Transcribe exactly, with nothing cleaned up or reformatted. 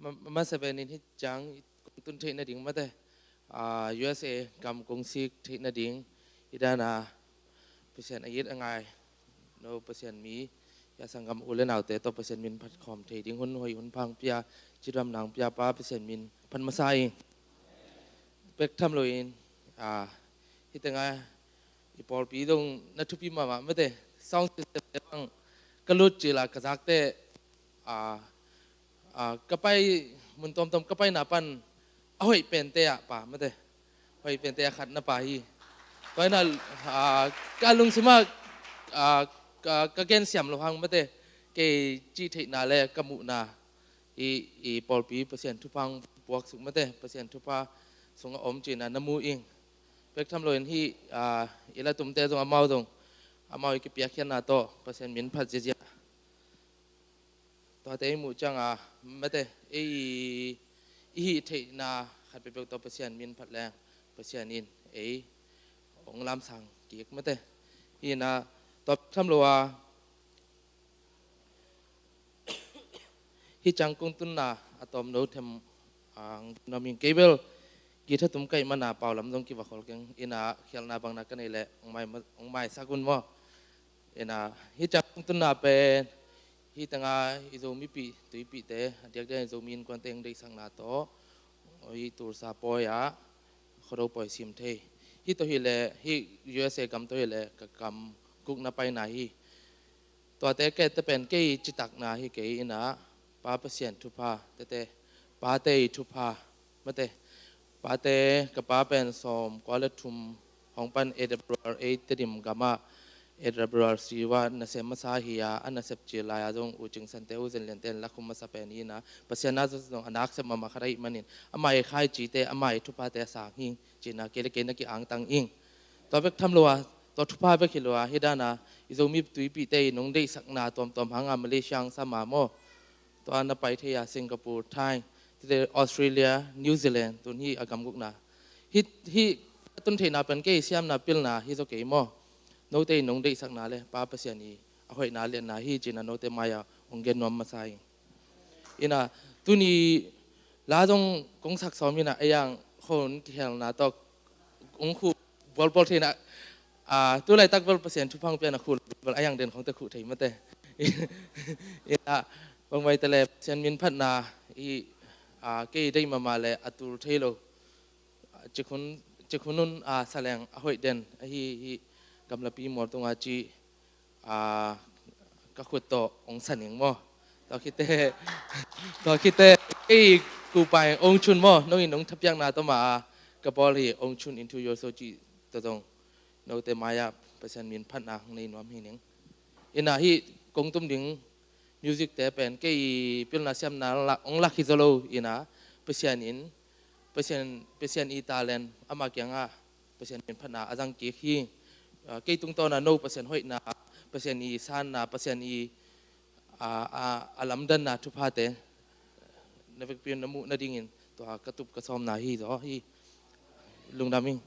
Ma- masa benin hih ciang kong tun theih nading mate, ah, U S A gam kong sik theih nading, hih dana Pasian a it a ngai no Pasian mi, hih a sanggam u le naute tawh Pasian min phat khawm thei ding hun hoih hun pha hong pia, cidam nang pia Pa Pasian min phat masa ing. Bek tham loin, ah, hih tengah i pawlpi dong na thupi mahmah mate, sound system te bang ka lut cila ka zakte, ah, ah, ka pai mun tawmtawm ka paina pan a hoih pente ah pa mate, hoih pente ah khat na pa hi. Tua ina, ah, ka lungsim ah, ah, ka, ka gen siam lo hang mate, kei cih theihna le ka muhna i, i pawlpi Pasian thupha hong puaksuk mate, Pasian thupha sungah om cihna na mu ing. Bek tham loin hih, ah, i la tumte zong amau zong amau i kipiakkhiatna tawh Pasian min phat ziazia. Tuate i muh cianga mate, ei i hih theihna khat peuhpeuh tawh Pasian min phat leng Pasian in ei hong lamsang kik mate. Hih ina tua bek tham lo a, hih ciang kong tunna a tawm no them, ah, hong tun nuam ing. Kei bel guitar tum ka hih mana pau lam zong kiva khol keng, ina khialhna bangna ka neih leh hong mai, hong maisak un maw. Ina hih ciang kong tunna pen hih tengah i Zomipih tuipihte, a diakdiak in Zomi Innkuante hong deihsakna tawh hih Tulsa pawi ah Khuado pawi sim thei. Hih tawh hileh hih U S A gam tawh hileh ka kam gukna paina hi. Tuate kei teh pen kei citakna hi kei ina, Pa Pasian thupha tete, pate i thupha mate. Pate, ka pa pen sawm kua le thum hong pan A W R A Tedim gamah A W R C ah nasem masa hi a, a nasep cil lai-a zong U Cing Sante, U Zen Liante in lakhum masa pen hi ina, Pasian ah zong a naksep mahmah khat ahih manin amah i khaicite, amah i thuphate a sang hi cihna kei le kei na ki-angtang ing. Tua bek tham lo a, tua thupha bek hi lo a, hih dana i Zomi tuipihte i nong deihsakna tuamtuam hanga Malaysia hong sa ma maw. Tua na pai thei a Singapore, Thai, tete Australia, New Zealand, tun hih a gam gukna. Hih, hih a tun theihna pen kei siamna pilna hi zaw kei maw. Note i nong deihsakna le Pa Pasian i a hoihna liatna hi cihna note mai-ah hong gen nuam masa ing. Ina tuni la zong kong sak sawm ina a yang khon kihelna tawh hong khuh bualbual thei ina, ah, tu laitak bel Pasian thupha hong piana khuh lo bel a yang den khongte khuh thei mate. Ina bangmai tale Pasian min phatna i, ah, kei deih mahmah le a tul thei lo. Cikhun, cikhun un, ah, saleng a hoih den ahi hi gamlapi mual tunga ci, ah, ka khut tawh hong sa ning maw. Tua khite, tua khite kei kupai hong chun maw, nong in hong thapiakna tawh ma a ka bawl hi, hong chun into your soul ci tawh zong note mai-ah Pasian min phatna hong nei nuam hi ning. Ina hih kong tum ding music te pen kei pilna siamna la, hong lak hi zaw lo ina, Pasian in, Pasian, Pasian i talent ama kiangah Pasian min phatna a zang kik hi. Ah, kei tungtawna no Pasian hoihna, Pasian i sanna, Pasian i, ah, ah, a lamdanna thuphate na vekpi na muh nadingin tua ka tup ka sawmna hi zaw hi. Lungdam ing.